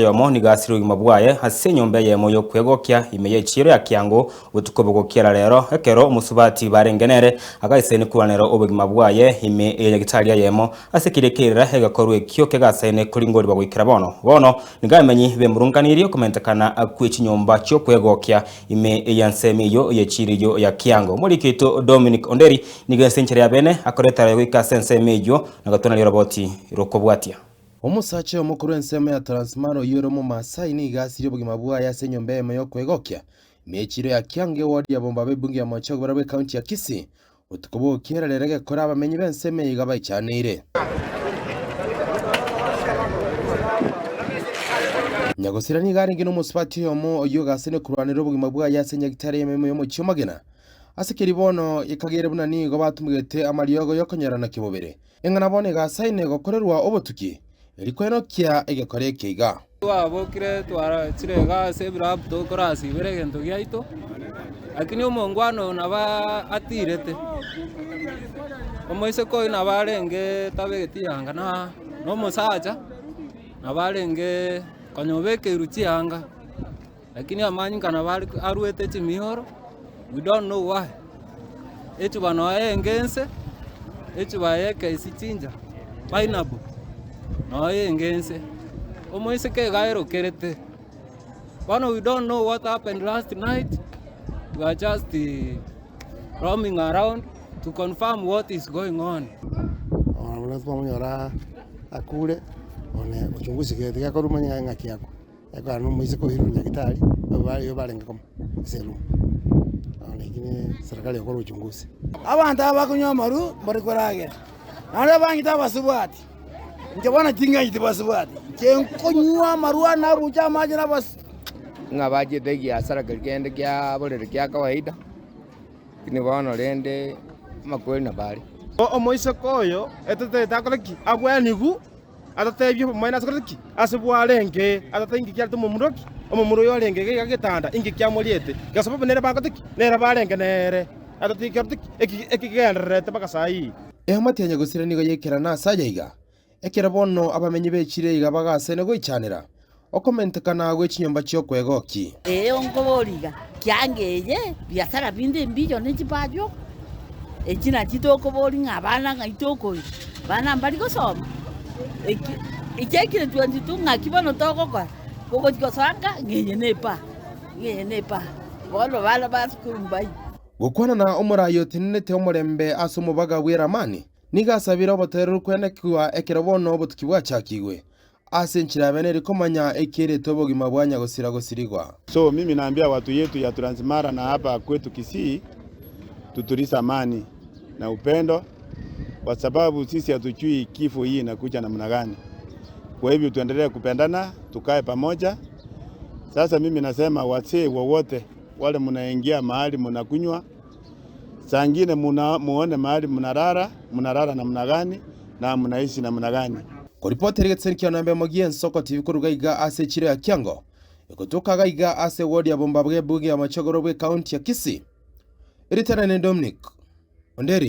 Oyomo nigo asire obogima bwaye ase enyomba eyemo y'okwegokia ime y'echiiro ya Kiango botuko bogokiera rero, ekero omosubati barenge nere agaisaine korwanera obogima bwaye ime ye nyagitari eyemo ase keria ekerera egekorwa ekio kegasaine koringorigwa goikera bono. Bono nigo abamenyi bemurunganirie okomentekana kwe chinyomba chi'okwegokia ime y'ensemo eyio y'echiiro eyio ya Kiango. Omoriki oito Dominic Onderi nigo ase enchera ya bene akoreta rayo goika ase ensemo eyio na gotwana riroboti rokobwatia. Omosacha oyomo korwa ensemo ya Transmara oyio ore Omomaasai nigo asirie obogima bwaye ase enyomba eyemo y'okwegokia, ime y'echiiro ya Kiango ewodi ya Bombaba ebunge ya Mochogo barabwo ekaunti ya Kisii. Botuko bw'ogokiera rero egekora abamenyi b'ensemo eye iga baichaneire. Nyagosira nigo arenge nomosubati oyomo oyio ogasene korwanera obogima bwaye ase enyagitari eyemo ime y'omochie o Magena. Ase keria bono ekagera buna nigo batumegete amariogo y'okonyorana kemobere. Eng'ana bono egasaine gokorerwa obotuki, erio kwenokia egekora eke iga. Twabokire twarachire iga ase ebirabu tokorasibera egento giaito, lakini omongwana oyo nabo atirete, omoiseke oyio nabo arenge tabegeti yanga na na omosacha nabo arenge konya obekeirwe chianga, lakini amanyinga nabo are arwete chimioro, we don't know why. Echuba noyo enge ense, echuba ya ekesi chinja, pineapple, noyo enge ense. Omoiseke iga aerokerete, bono we don't know what happened last night, we are just roaming around to confirm what is going on. Bono twamonyora akure, bono uchunguzi tiga korwa omanye ng'aki akwa. Ekero nomoiseke oirwe nyagetari, oyo barenge komo ase eroom. Bono lakini serikali ekore uchunguzi. Abanto aba bakonywa amaru mbari koragera, naende abang'iti abasubati, inche bono ting'ancheti basubati, inche nkonywa amaru ane nabuche amache nabas. Ng'a bachete egiasara keria kende kia borere kia kawaida, lakini bono rende amakweri nabo are. Omoiseke oyo etotete akore ki? Abwanigwe. Atatebie obomaene ase korende ki? Ase bwarenge, atatebie inki kiarete omomura ki? Omomura oyo orenge iga iga getanda, inki kiamoriete? Kwa sababu nere bagote ki? Nere barenge nere. Atatebie kiarete ki? Eki ekigendererete mpaka saa hii. Eamate ya nyagosira nigo yaikerana ase aya iga, ekero bono abamenyi b'echiro iga bagasene goichanera okomentekana gwe chinyomba chi'okwegoki. Ee, onkobori iga, kianga eye, biasara binde mbiyo ne chibacho, echi nachi tokobori ng'a abana ng'ai tokoira, abana mbari gosoma. Eki echiakire 22 ng'aki bono togokora, gogochi gosoa nka ng'a eye ne epaa, ng'a eye ne epaa, bono bana ba sukuru mbai. Gokwana na omoraai otenenete omorembe ase omobaga bw'eramani, nigo asabire obotoereru kwenekigwa ekero bono obotuki bwachakigwe, Ase enchera ya bene eri komanya ekierete obogima bwa nyagosira gosirigwa. So mimi naambia watu yetu ya Transmara na hapa kwetu Kisii tutulize amani na upendo kwa sababu sisi hatujui kifo hii inakuja namna gani. Kwa hivyo tuendelee kupendana, tukae pamoja. Sasa mimi nasema wasee wowote wale mnaingia mahali mnakunywa, saa ingine muna, muone mahali mnalala, mnalala namna gani na mnaishi namna gani. Koripotera egeteseni kia Namba Emo gi'Ensoko TV koruga iga ase echiro ya Kiango, egotoka iga iga ase ewodi ya Bombabwe ebunge ya Machagoro bw'ekaunti ya Kisii. Erieta riane Dominic Onderi.